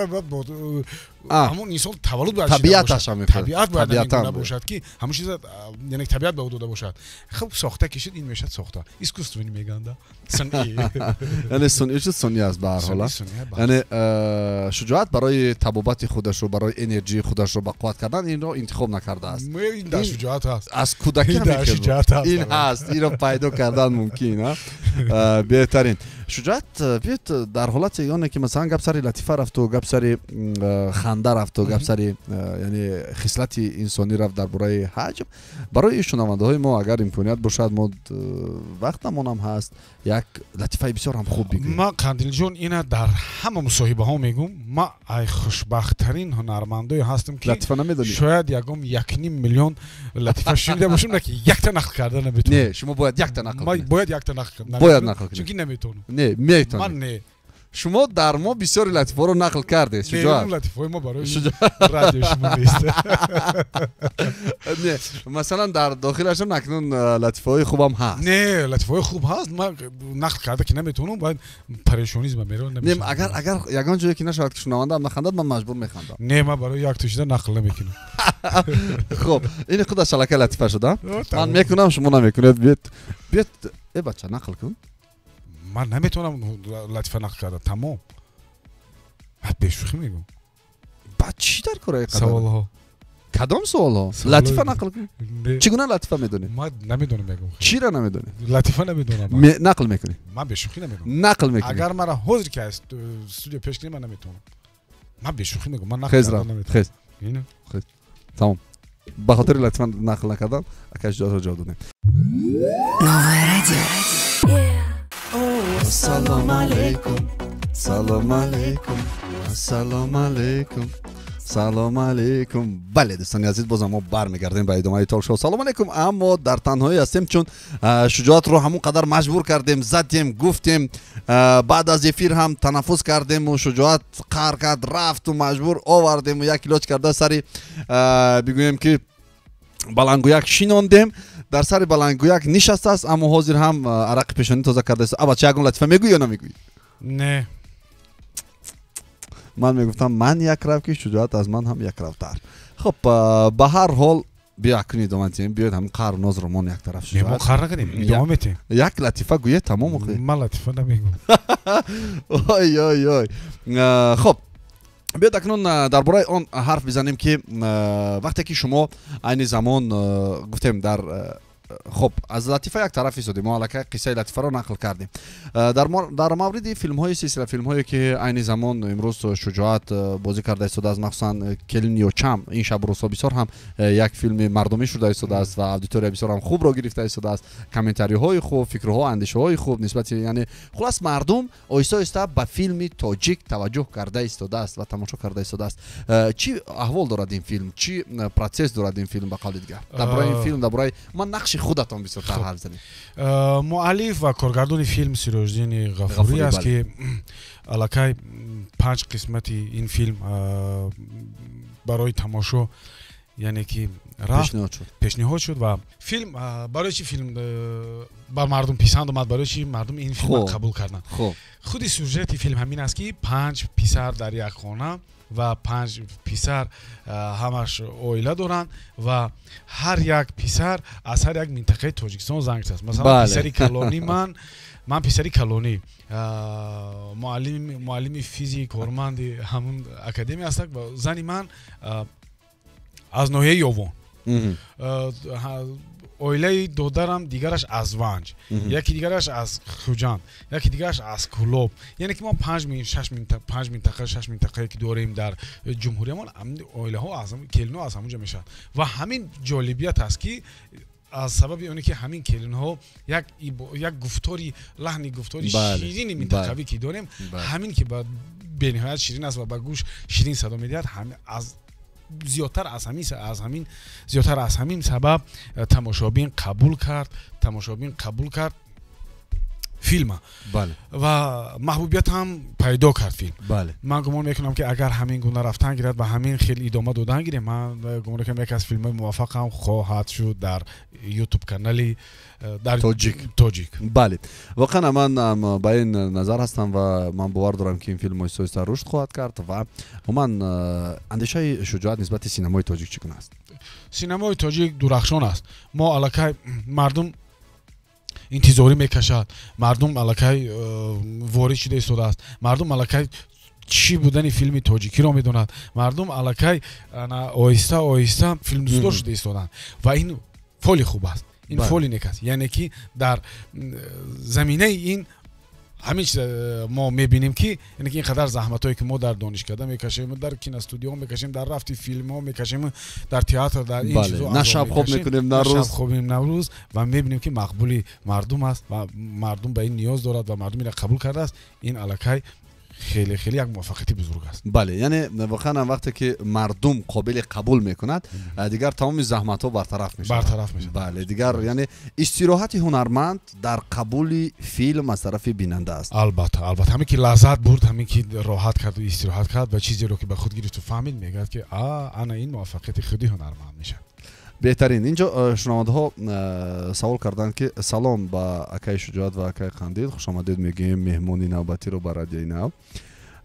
ҳамон инсон таваллуд бояд. Табиаташ. Табиат бояд ҳамин гуна бошад, ки ҳамон чиза, яъне табиат ба ӯ дода бошад. Хуб, сохта ки шуд, ин мешавад сохта, искусственный меганда, сунъӣ. Яъне сунъӣ шуд, сунъӣ аст. Ба ҳар ҳол, яъне Шуҷоат барои табобати худашу барои энерҷии худашро ба қувват кардан инро интихоб накардааст. Ин дар Шуҷоат ҳаст. Аз кӯдакӣ ин ҳаст, инро пайдо кардан. Шудан мумкин, беҳтарин. Шуҷоат, биёед дар ҳолати оне ки масалан гап сари латифа рафту, гап сари ханда рафту, гап сари яъне хислати инсонӣ рафт, дар бораи ҳаҷм барои шунавандаҳои мо агар имконият бошад, мо вақтамонам ҳаст, як латифаи бисёр ҳам хуб бигӯем. Ман, Қандилҷон, ина дар ҳама мусоҳибаҳо мегӯм, ман ай хушбахттарин ҳунармандое ҳастам, ки латифа намедонӣ. Шояд ягон 1,5 миллион латифа шунида бошам, на ки якта нақл карда наметавонам. Не, шумо бояд якта нақл кунед. Бояд якта нақл. Бояд нақл кунед. Чунки наметавонам. Не, метавонед. Ман не. Шумо дар мо бисёри латифаро нақл кардед, Шуҷоат. Латифаҳои мо барои радио шумо нест. Не, масалан, дар дохилашон акнун латифаҳои хубам ҳаст. Не, латифаҳои хуб ҳаст, ман нақл карда ки наметавонам, бояд парешонизма меро. Не, агар ягон ҷое ки нашавад, ки шунавандаам нахандад, ман маҷбур механдам. Не, ман барои як тушида нақл намекунам. Хуб, ин худаш аллакай латифа шуда. Ман мекунам, шумо намекунед. Биёед, биёед, э бача, нақл кун. Ман наметавонам латифа нақл карда, тамом, бешӯхӣ мегӯм. Ба чӣ дар кораи? Саволҳо. Кадом саволҳо? Латифа нақл кун. Чӣ гуна латифа медонӣ? Ман намедонам ягон. Чиро намедонӣ? Латифа намедонам. Нақл мекунӣ? Ман бешӯхӣ намедонам. Нақл мекунӣ. Агар мара ҳозир ки аз студия пеш кунӣ, ман наметавонам. Ман бешӯхӣ мегӯм, ман нақл Хез, хез, хез, тамом. Ба хотири латифа нақл накардан акай Шуҷоатро ҷавоб додем. Новое радио. Салом алейкум, салом алейкум, ассалом алейкум, салом алейкум. Бале, дӯстони азиз, бозам мо бармегардем ба идомаи ток-шоу «Салом алейкум», аммо дар танҳоӣ ҳастем, чун Шуҷоатро ҳамон қадар маҷбур кардем, задем, гуфтем, баъд аз эфир ҳам танаффус кардему, Шуҷоат қаҳр кард, рафту маҷбур овардему, як илоҷ карда сари бигӯем ки балангӯяк шинондем, дар сари балангӯяк нишастааст, аммо ҳозир ҳам арақи пешонӣ тоза кардааст. Абача, ягон латифа мегӯӣ ё намегӯӣ? Не. Ман мегуфтам, ман як рав, ки Шуҷоат аз ман ҳам якравтар. Хуб, ба ҳар ҳол, биё, акнун идома диҳем. Биёед, ҳамин қаҳру нозро мон як тараф. Мо қаҳр накардем, идома метиҳем. Як латифа гӯед, тамом. Ман латифа намегӯм. Ой, ой, ой. Хуб, биёд акнун дар бораи он ҳарф бизанем, ки вақте ки шумо айни замон гуфтем дар, хуб, аз латифа як тараф истодем, мо аллакай қиссаи латифаро нақл кардем, дар мавриди филмҳои, силсила филмҳое ки айни замон имрӯз Шуҷоат бозӣ карда истодааст, махсусан «Келин ёчам», ин шабу рӯзҳо бисёр ҳам як филми мардумӣ шуда истодааст ва аудитория бисёр ҳам хубро гирифта истодааст, комментариҳои хуб, фикрҳо, андешаҳои хуб нисбати, яъне хулас, мардум оҳиста оҳиста ба филми тоҷик таваҷҷӯҳ карда истодааст ва тамошо карда истодааст. Чӣ аҳвол дорад ин филм, чӣ процесс дорад ин филм? Ба қавли дигар, дар бораи ин филм, дар бораи ман нақши худатон бисёртар ҳарф занем. Муаллиф ва коргардони филм Сироҷиддини Ғафурӣ аст, ки аллакай панҷ қисмати ин филм барои тамошо, яъне ки рафт, пешниҳод шуд. Ва филм барои чи филм ба мардум писанд омад, барои чи мардум ин филмро қабул карданд? Худи сюжети филм ҳамин аст, ки панҷ писар дар як хона ва панҷ писар ҳамаш оила доранд ва ҳар як писар аз ҳар як минтақаи Тоҷикистон занг зад. Масалан, писари калонӣ, ман писари калонӣ муаллими физик, корманди ҳамун академия ҳастак ва зани ман аз ноҳияи Ёвон, оилаи додарам дигараш аз Ванҷ, яки дигараш аз Хуҷанд, яки дигараш аз Кӯлоб. Яъне ки мо панҷ минтақа, шаш минтақае ки дорем дар ҷумҳуриямон, оилаҳо, келинҳо аз ҳамонҷо мешавад. Ва ҳамин ҷолибият аст, ки аз сабаби оне ки ҳамин келинҳо як гуфтори, лаҳни гуфтори ширини минтақавӣ ки дорем, ҳамин ки ба бениҳоят ширин аст ва ба гӯш ширин садо медиҳад, аз зиёдтар аз ҳамин зиёдтар аз ҳамин сабаб тамошобин қабул кард, тамошобин қабул кард филма ва маҳбубият ҳам пайдо кард филм. Ман гумон мекунам, ки агар ҳамин гуна рафтан гирад ва ҳамин хел идома додан гирем, ман гумон мекунам, яке аз филмҳои муваффақ ҳам хоҳад шуд дар Ютуб канали дар Тоҷик. Тоҷик. Бале, воқеан ман ба ин назар ҳастам ва ман бовар дорам, ки ин филм оҳиста оҳиста рушд хоҳад кард. Ва умуман, андешаи Шуҷоат нисбати синамои тоҷик чӣ гуна аст? Синамои тоҷик дурахшон аст. Мо аллакай, мардум интизорӣ мекашад, мардум аллакай ворид шуда истодааст, мардум аллакай чӣ будани филми тоҷикиро медонад, мардум аллакай оҳиста оҳиста филмдӯстдор шуда истодаанд ва ин фоли хуб аст. Ин фоли нек аст, яъне ки дар заминаи ин ҳамин чиз мо мебинем ки яъне ки ин қадар заҳматҳое ки мо дар донишкада мекашем, дар киностудиоҳо мекашем, дар рафти филмҳо мекашем, дар театр, дар ин чизо, на шаб хоб мекунем, на рӯз хоб мекунем, на рӯз, ва мебинем ки мақбули мардум аст ва мардум ба ин ниёз дорад ва мардум инро қабул кардааст. Ин аллакай хеле хеле як муваффақияти бузург аст. Бале, яъне воқеан ҳам вақте ки мардум қобили қабул мекунад, дигар тамоми заҳматҳо бартараф мешавад. Бартараф мешавад. Бале, дигар яъне истироҳати ҳунарманд дар қабули филм аз тарафи бинанда аст. Албатта, албатта, ҳамин ки лаззат бурд, ҳамин ки роҳат кард ва истироҳат кард ва чизеро ки ба худ гирифту фаҳмид, мегӯяд ки ана ин муваффақияти худи ҳунарманд мешавад. Беҳтарин. Инҷо шунавандаҳо савол карданд ки салом ба акаи Шуҷоат ва акаи Қандил, хушомадед мегӯем меҳмони навбатиро ба радиои нав.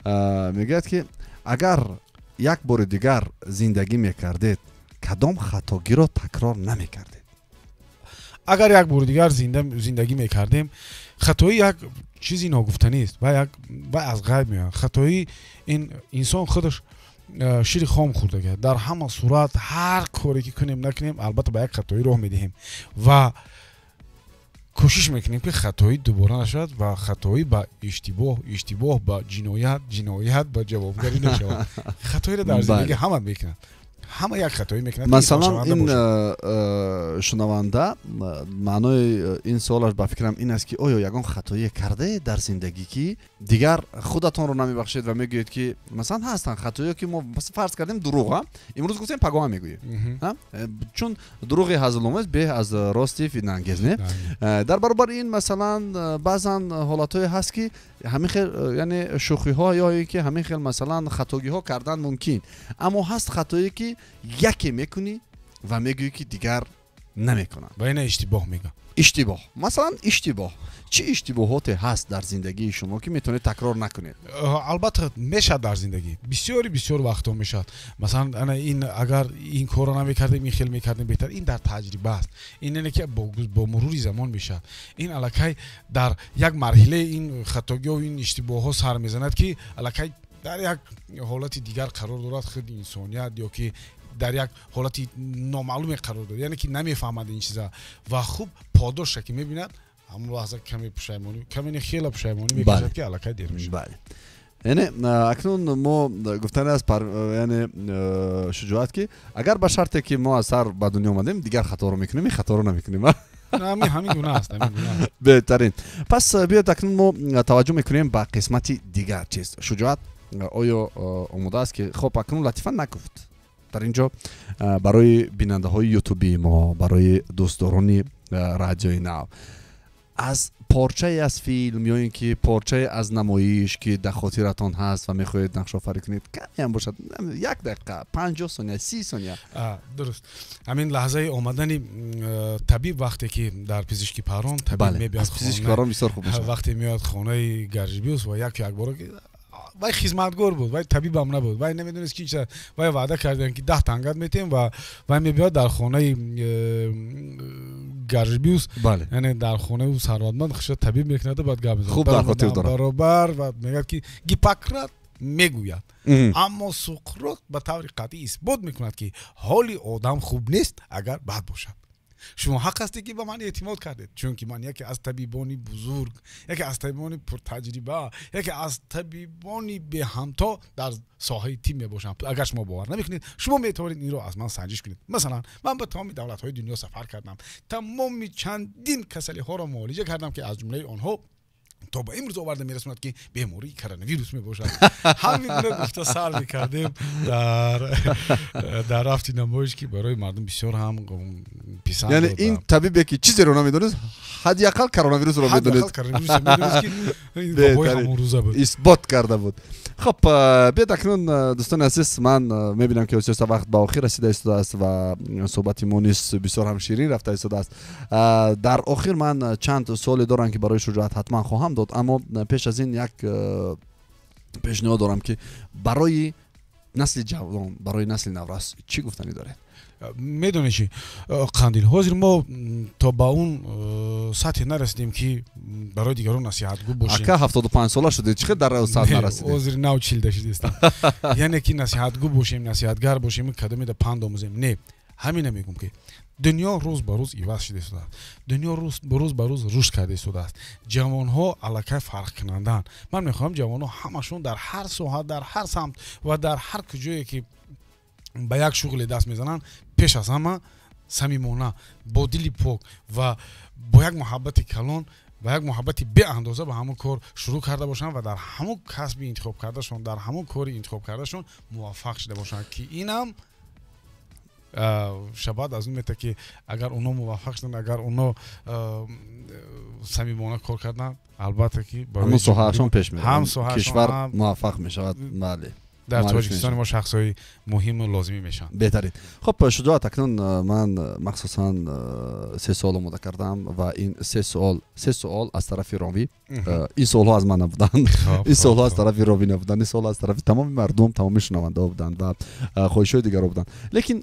Мегӯяд ки агар як бори дигар зиндагӣ мекардед, кадом хатогиро такрор намекардед? Агар як бори дигар зиндагӣ мекардем, хатоӣ як чизи ногуфтанист ва аз ғайб меояд. Хатоӣ ин инсон худаш шири хом хӯрдага, дар ҳама сурат ҳар коре ки кунем накунем, албатта ба як хатоӣ роҳ медиҳем ва кӯшиш мекунем ки хатоӣ дубора нашавад ва хатоӣ ба иштибоҳ, иштибоҳ ба ҷиноят, ҷиноят ба ҷавобгарӣ нашавад. Хатоиро дар зиндагӣ ҳама мекунад, ҳама як хатоӣ мекунад. Масалан, ин шунаванда маънои ин суолаш ба фикрам ин аст ки оё ягон хатоие кардае дар зиндагӣ ки дигар худатонро намебахшед ва мегӯед ки масалан ҳастанд хатоие ки мо фарз кардем дурӯғ, имрӯз гуфтем пагоҳа мегӯем, чун дурӯғи ҳазломез беҳ аз рости фитнаангез, не? Дар баробари ин масалан баъзан ҳолатҳое ҳаст ки ҳамин хел, яъне шӯхиҳо ё ин ки ҳамин хел масалан хатогиҳо кардан мумкин, аммо ҳаст хатое ки яке мекунӣ ва мегӯӣ ки дигар намекунам. Ва ина иштибоҳ мегӯям. Иштибоҳ. Масалан иштибоҳ. Чӣ иштибоҳоте ҳаст дар зиндагии шумо ки метавонед такрор накунед? Албатта мешавад дар зиндагӣ. Бисёри бисёр вақтҳо мешавад. Масалан ана ин агар ин корро намекардем, ин хел мекардем беҳтар. Ин дар таҷриба аст. Ин ине ки бо мурури замон мешавад. Ин аллакай дар як марҳилаи ин хатогиҳо, ин иштибоҳҳо сар мезанад ки аллакай дар як ҳолати дигар қарор дорад худи инсоният ё ки дар як ҳолати номаълуме қарор дорад, яъне ки намефаҳмад ин чиза ва хуб подоша ки мебинад, ҳамон лаҳза каме пушаймонӣ, каме хеле пушаймонӣ мекашад ки аллакай дер мешавад. Бале. Яъне акнун мо гуфтани аст, яъне Шуҷоат, ки агар ба шарте ки мо аз сар ба дунё омадем, дигар хаторо мекунем, ин хаторо намекунем. Ҳамин гуна аст, ҳамин гуна аст. Беҳтарин. Пас биёед акнун мо таваҷҷӯҳ мекунем ба қисмати дигар чиз. Шуҷоат оё омода аст ки хоб акнун латифа нагуфт дар ин ҷо барои бинандаҳои ютубии мо, барои дӯстдорони радиои нав, аз порчае аз филм ё ин ки порчае аз намоиш ки дар хотиратон ҳаст ва мехоҳед нақшофарӣ кунед, камеам бошад, як дақиқа, 50 сония, 30 сония. Дуруст. Ҳамин лаҳзаи омадани табиб, вақте ки дар пизишки парон табиб мебиёд, пизишки парон бисёр хуб мешавад, вақте меояд хонаи Гаржибиус ва як якбора вай хизматгор буд, вай табибам набуд, вай намедонист ки чиз, вай ваъда карданд ки 10 тангат метем ва вай мебиёд дар хонаи Гаржибиус, яъне дар хонаи ӯ сарватманд худша табиб мекунад ва баъд гап мезанад. Хуб дар хотир дорам. Баробар ва мегӯяд ки Гиппократ мегӯяд, аммо Суқрот ба таври қатъӣ исбот мекунад ки ҳоли одам хуб нест агар бад бошад. Шумо ҳақ ҳастед ки ба ман эътимод кардед, чунки ман яке аз табибони бузург, яке аз табибони пуртаҷриба, яке аз табибони беҳамто дар соҳаи тиб мебошам. Агар шумо бовар намекунед, шумо метавонед инро аз ман санҷиш кунед. Масалан, ман ба тамоми давлатҳои дунё сафар кардам, тамоми чандин касалиҳоро муолиҷа кардам ки аз ҷумлаи онҳо то ба имрӯз оварда мерасонад ки бемории коронавирус мебошад. Ҳамин гуна гуфта сар мекардем дар рафти намоиш ки барои мардум бисёр ҳам писанд. Яъне ин табибе ки чизеро намедонист, ҳадди ақал коронавирусро медонист. Коронавирусро медонист ки ин бобои ҳамон рӯза буд, исбот карда буд. Хоб, биёед акнун дӯстони азиз, ман мебинам ки оҳиста вақт ба охир расида истодааст ва суҳбати мо низ бисёр ҳам ширин рафта истодааст. Дар охир ман чанд суоле дорам ки барои Шуҷоат ҳатман хоҳам дод, аммо пеш аз ин як пешниҳод дорам ки барои насли ҷавон, барои насли наврас чӣ гуфтанӣ доред? Медонед чи Қандил, ҳозир мо то ба он сатҳе нарасидем ки барои дигарон насиҳатгӯ бошем. Ака 75 сола шудед, чӣ хел дар сатҳ нарасидед? Ҳозир нав чилда шудистам. Яъне ки насиҳатгӯ бошем, насиҳатгар бошем, кадомеда панд омӯзем. Не, ҳамина мегӯм ки Дунё рӯз ба рӯз иваз шуда истодааст, дунё рӯз ба рӯз рушд карда истодааст. Ҷавонҳо аллакай фарқкунандаанд. Ман мехоҳам ҷавонҳо ҳамашон дар ҳар соҳа, дар ҳар самт ва дар ҳар куҷое ки ба як шуғле даст мезананд, пеш аз ҳама самимона, бо дили пок ва бо як муҳаббати калон ва як муҳаббати беандоза ба ҳамон кор шурӯъ карда бошанд ва дар ҳамон касби интихоб кардашон, дар ҳамон кори интихоб кардашон муваффақ шуда бошанд, ки инам шабад аз он мета ки агар оно муваффақ шуданд, агар оно самимона кор карданд, албатта ки ҳамон соҳаашон пеш меравад, кишвар муваффақ мешавад. Бале, дар Тоҷикистони мо шахсҳои муҳиму лозимӣ мешаванд. Беҳтарин. Хуб, Шуҷоат, акнун ман махсусан се суол омода кардам ва ин се суол аз тарафи ровӣ. Ин суолҳо аз ман набуданд, ин суолҳо аз тарафи ровӣ набуданд, ин суол аз тарафи тамоми мардум, тамоми шунавандаҳо буданд ва хоҳишҳои дигарро буданд. Лекин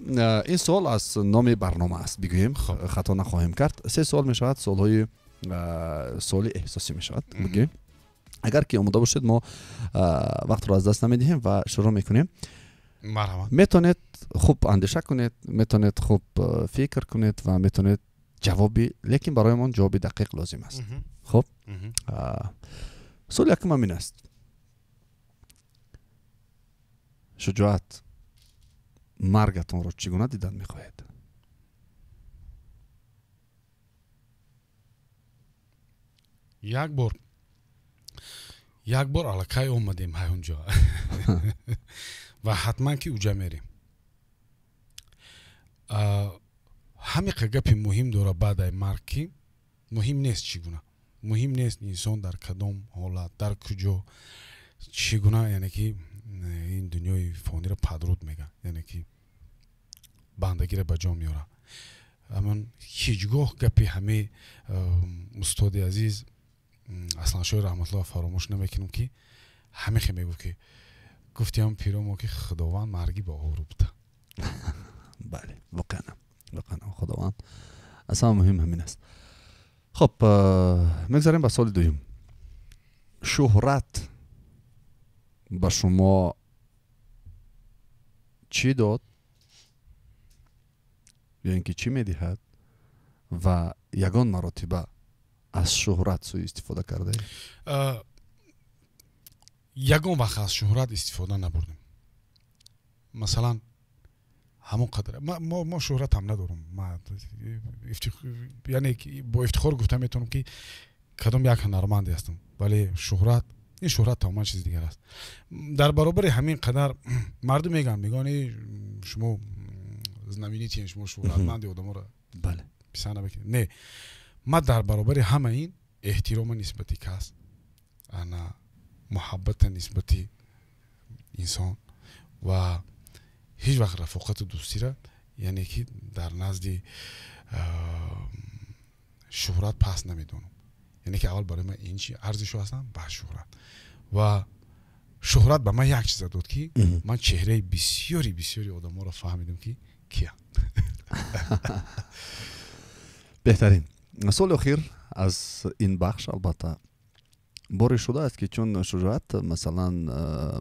ин суол аз номи барнома аст, бигӯем, хато нахоҳем кард. Се суол мешавад, суолҳои суоли эҳсосӣ мешавад, бигӯем. Агар ки омода бошед, мо вақтро аз даст намедиҳем ва шурӯъ мекунем. Марҳамат. Метавонед хуб андеша кунед, метавонед хуб фикр кунед ва метавонед ҷавоби, лекин барои мон ҷавоби дақиқ лозим аст. Хуб, суоли якум ҳамин аст. Шуҷоат, маргатонро чӣ гуна дидан мехоҳед? Як бор аллакай омадем ҳайонҷо ва ҳатман ки уҷа мерем. Ҳамиқа гапи муҳим дора баъдаи марг, ки муҳим нест чӣ гуна, муҳим нест инсон дар кадом ҳолат, дар куҷо, чӣ гуна, яъне ки ин дунёи фониро падруд мегӯяд, яъне ки бандагиро ба ҷо меорад. Амн ҳеҷ гоҳ гапи ҳамаи устоди азиз Асланшоҳи раҳматуллоҳ фаромӯш намекунам, ки ҳамихе мегуфт, ки гуфтиам пиромо ки Худованд марги ба обрӯ буда. Бале, воқеан, воқеан Худованд аз ҳама муҳим ҳамин аст. Хуб, мегзарем ба суоли дуюм. Шӯҳрат ба шумо чӣ дод ё ин ки чӣ медиҳад ва ягон маротиба аз шӯҳрат суистифода кардаед? Ягон вақт аз шӯҳрат истифода набурдем. Масалан, ҳамон қадар мо шӯҳрат ҳам надорум. Яъне бо ифтихор гуфта метавонам, ки кадом як ҳунарманде ҳастам, вале шӯҳрат, ин шӯҳрат тамоман чизи дигар аст. Дар баробари ҳамин қадар мардум мегӯянд, мегӯянд шумо знаменитиен, шумо шӯҳратманди, одаморо писанд намекунед. Не, ман дар баробари ҳама ин эҳтирома нисбати кас, ана муҳаббата нисбати инсон ва ҳеҷ вақт рафоқату дӯстира, яъне ки дар назди шӯҳрат пас намедонам. Яъне ки аввал барои ман ин чи арзишо ҳастам, баъд шӯҳрат. Ва шӯҳрат ба ман як чиза дод, ки ман чеҳраи бисёри бисёри одаморо фаҳмидам, ки киянд. Беҳтарин. Суоли охир аз ин бахш, албатта, боре шудааст ки чун Шуҷоат, масалан,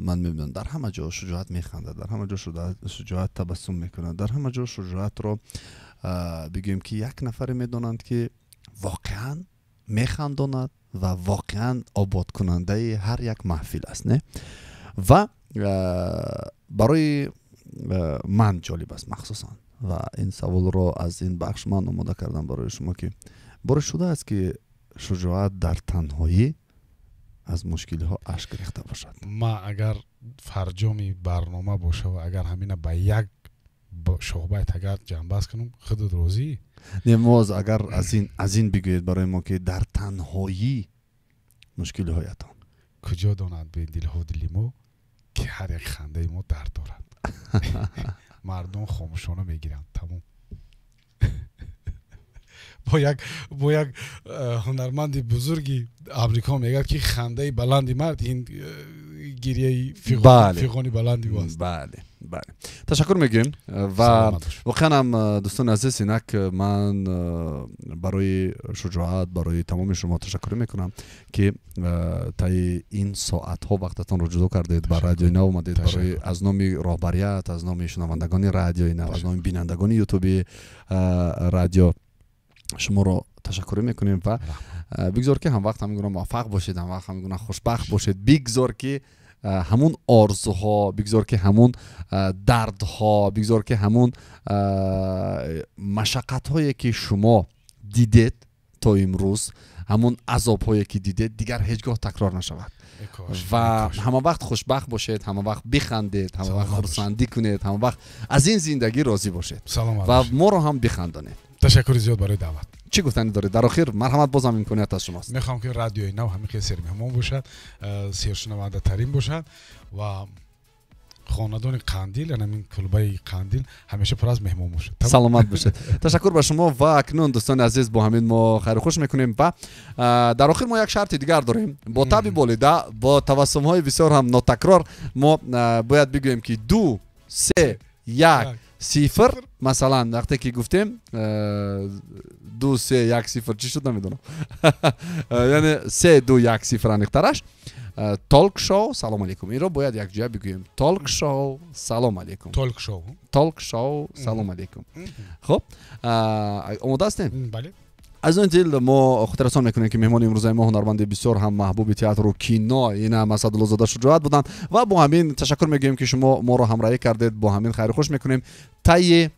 ман мебинам дар ҳама ҷо Шуҷоат механдад, дар ҳама ҷо Шуҷоат табассум мекунад, дар ҳама ҷо Шуҷоатро бигӯем ки як нафаре медонанд, ки воқеан механдонад ва воқеан ободкунандаи ҳар як маҳфил аст, не? Ва барои ман ҷолиб аст махсусан, ва ин саволро аз ин бахш ман омода кардам барои шумо, ки боре шудааст ки Шуҷоат дар танҳоӣ аз мушкилиҳо ашк рехта бошад? Ман агар фарҷоми барнома боша ва агар ҳамина ба як шоҳбайт агар ҷамъбаст кунам, худат розӣ? Не, моз агар аз ин бигӯед барои мо, ки дар танҳоӣ мушкилиҳоятон. Куҷо донад бедилҳо дили мо, ки ҳар як хандаи мо дард дорад. Мардум хомӯшона мегиранд, тамом. Бо як ҳунарманди бузурги Амрико мегӯяд, ки хандаи баланди мард ин гирияи фиғони баланди ӯ аст. Бале, Бале, ташаккур мегӯем ва воқеан ҳам, дӯстони азиз, инак ман барои Шуҷоат, барои тамоми шумо ташаккурӣ мекунам, ки таи ин соатҳо вақтатонро ҷудо кардед, ба Радиои Нав омадед. Барои аз номи роҳбарият, аз номи шунавандагони Радиои Нав, аз номи бинандагони Ютуби радио шуморо ташаккурӣ мекунем ва бигзор, ки ҳамвақт ҳамин гуна муваффақ бошед, ҳамвақт ҳамин гуна хушбахт бошед. Бигзор, ки ҳамун орзуҳо, бигзор, ки ҳамун дардҳо, бигзор, ки ҳамун машаққатҳое, ки шумо дидед то имрӯз, ҳамун азобҳое, ки дидед, дигар ҳеҷ гоҳ такрор нашавад ва ҳама вақт хушбахт бошед, ҳама вақт бихандед, ҳама вақт хурсандӣ кунед, ҳама вақт аз ин зиндагӣ розӣ бошед ва моро ҳам бихандонед. Ташаккури зиёд барои даъват. Чӣ гуфтанӣ доред дар охир? Марҳамат, бозам имконият аз шумост. Мехоҳам, ки Радиои Нав ҳамин хел сермеҳмон бошад, сершунавандатарин бошад ва хонадони Қандил, ҳамин кулбаи Қандил ҳамеша пур аз меҳмон бошад. Саломат бошед, ташаккур ба шумо. Ва акнун, дӯстони азиз, бо ҳамин мо хайру хуш мекунем ва дар охир мо як шарти дигар дорем. Бо таби болида, бо табассумҳои бисёр ҳам нотакрор мо бояд бигӯем, ки 2, 3, 1, 0. Масалан, вақте ки гуфтем 2, 3, 1, 0, чӣ шуд, намедонам, яъне 3, 2, 1, 0, аниқтараш толк шоу салом алейкум. Инро бояд якҷоя бигӯем: толк шоу салом алейкум. Толк шоу. Толк шоу салом алейкум. Хуб, омода ҳастем? Бале. Аз он дил мо хотиррасон мекунем, ки меҳмони имрӯзаи мо ҳунарманди бисёр ҳам маҳбуби театру кино ина Асадуллозода Шуҷоат буданд. Ва бо ҳамин ташаккур мегӯем, ки шумо моро ҳамроҳӣ кардед. Бо ҳамин хайру хуш мекунем. Таи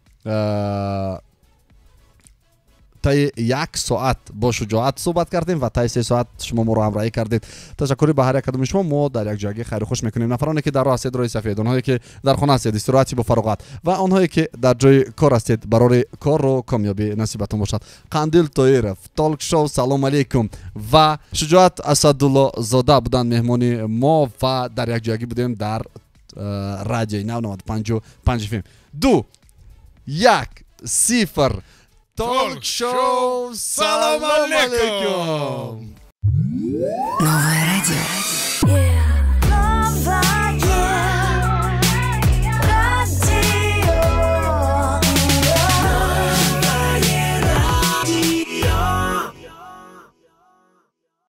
як соат бо Шуҷоат суҳбат кардем ва таи 3 соат шумо моро ҳамроҳӣ кардед. Ташаккури ба ҳар як кадоми шумо. Мо дар як ҷойгӣ хайру хуш мекунем. Нафароне, ки дар роҳ ҳастед, роҳи сафед, онҳое, ки дар хона ҳастед, истироҳати бо фароғат ва онҳое, ки дар ҷои кор ҳастед, барори кору комёбӣ насибатон бошад. Қандил Тоиров, толк шоу салом алейкум ва Шуҷоат Асадуллозода буданд меҳмони мо ва дар як ҷойгӣ будем дар Радиои Нав 95,5 ФМ. 2, 1, 0. Толк-шоу салом алейкум. Новое радио.